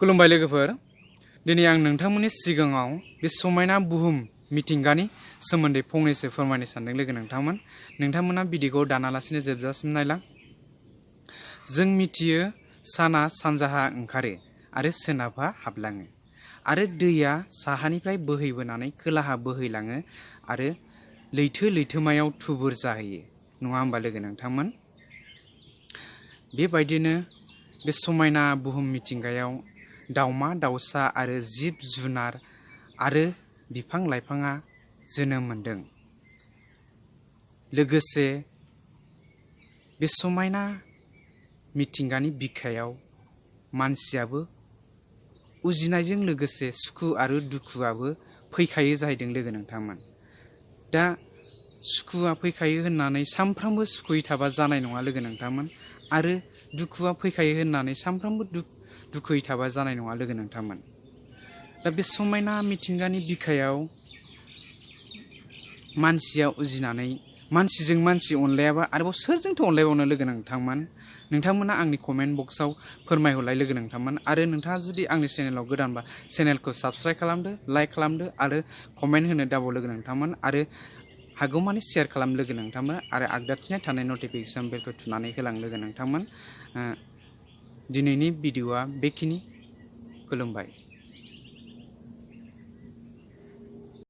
खुलुमबाय लोगोफोर दिनै आं नोंथांमोननि सिगाङाव बे समायना बुहुम मिथिंगानि सोमोन्दै फंनैसो फोरमायनो सानदों लोगो नोंथांमोना भिडिअखौ दानालासिनो जोबजासिम नायलां जों मिथियो साना सानजाहा ओंखारो आरो सोनाबहा हाबलाङो आरो दैया साहानिफ्राय बोहैबोनानै खोलाहा बोहैलाङो आरो लैथोमायाव थुबुर जाहैयो नङा होमबा लोगो नोंथांमोन बेबायदिनो बे समायना बुहुम मिथिंगायाव दाउमा दाउसा आरो जिब जुनार आरो बिफां लाइफाङा जोनोम मोनदों लोगोसे बे समायना मिथिंगानि बिखायाव मानसियाबो उजिनायजों लोगोसे सुखु आरो दुखुआबो फैखायो जाहैदों लोगो नोंथांमोन दा सुखुआ फैखायो होननानै सानफ्रामबो सुखुयै थाबा जानाय नङा लोगो नोंथांमोन आरो दुखुआ फैखायो होननानै सानफ्रामबो दुखुयै थाबा जानाय नङा लोगो नोंथांमोन दा बे समायना मिथिंगानि बिखायाव मानसिया उजिनानै मानसिजों मानसि अनलायाबा आरोबाव सोरजोंथो अनलायबावनो लोगो नोंथांमोना आंनि कमेन्ट बक्सआव फोरमायहरलाय लोगो नोंथांमोन आरो नोंथाङा जुदि आंनि चेनेलाव गोदानबा चेनेलखौ साबस्क्राइब खालामदो लाइक खालामदो आरो कमेन्ट होनो दाबाव लोगो नोंथांमोन आरो हागौमानि शेयार खालाम लोगो नोंथांमोन आरो आगदाथिंजाय थानाय नटिफिकेसन बेलखौ थुनानै होलां लोगो नोंथांमोन दिनैनि भिडिअआ बेखिनि खुलुमबाय।